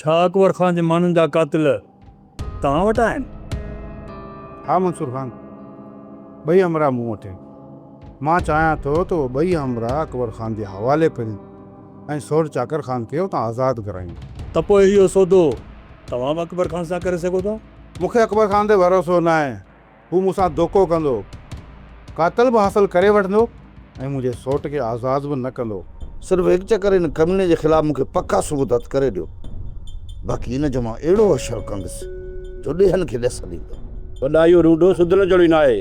ڇا اڪبر خان جي ماڻهن جا قاتل توهان وٽ آهن؟ ها منصور خان، ٻئي همراهه مون وٽ آهن. مان چاهيان ٿو ته اهي ٻئي همراهه اڪبر خان جي حوالي ڪريون ۽ سوڍ چاڪر خان کي اتان آزاد ڪرايون. ته پوء اهو سودو توهان به اڪبر خان سان ڪري سگهو ٿا. مون کي اڪبر خان تي ڀروسو ناهي. هو مون سان دوکو ڪندو. قاتل به حاصل ڪري وٺندو ۽ منهنجي سوٽ کي آزاد به نه ڪندو. صرف هڪ چڪر ان ڪميڻي جي خلاف مون کي پڪا ثبوت هٿ ڪري ڏيو. باقي ان جو مان اهڙو حشر ڪندس جو ڏيهن کي ڏس ڏيندو. وڏا اهو رونڊو سڌرڻ جهڙو ئي ناهي.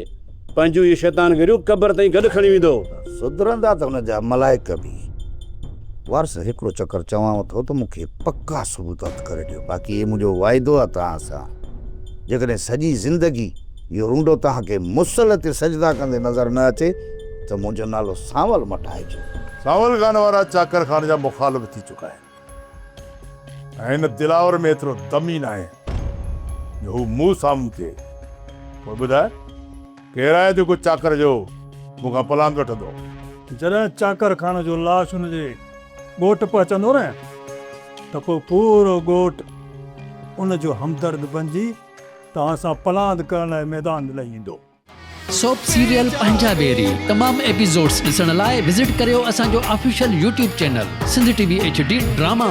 پنهنجون اهي شيطان گريون قبر تائين گڏ کڻي ويندو. سڌرندا ته ان جا ملائڪ به. وارث هڪڙو چڪر چوانو ٿو ته مون کي پڪا ثبوت هٿ ڪري ڏيو. باقي هي منهنجو واعدو آهي توهان سان. جيڪڏهن سڄي زندگي اهو رونڊو توهان کي مصلي تي سجدا ڪندي نظر نه اچي ته منهنجو نالو سانول مٽائجو. سانول خان وارا چاڪر خان جا مخالف ٿي چڪا آهن ۽ هن دلاور ۾ ايترو دم ئي ناهي جو هو مون سامهون ٿئي. پوء ٻڌاء ڪير آهي جيڪو چاڪر جو مون کان پلاند وٺندو؟ جڏهن چاڪر خان جو لاش ان جي ڳوٺ پهچندو نه ته پوء پورو ڳوٺ ان جو همدرد بنجي توهان سان پلاند ڪرڻ لاء ميدان ۾ لهي ايندو. سوپ سيريل پنهنجا ويري تمام ايپيسوڊس ڏسڻ لاء وزٽ ڪريو اسان جو official YouTube channel Sindh T V H D drama.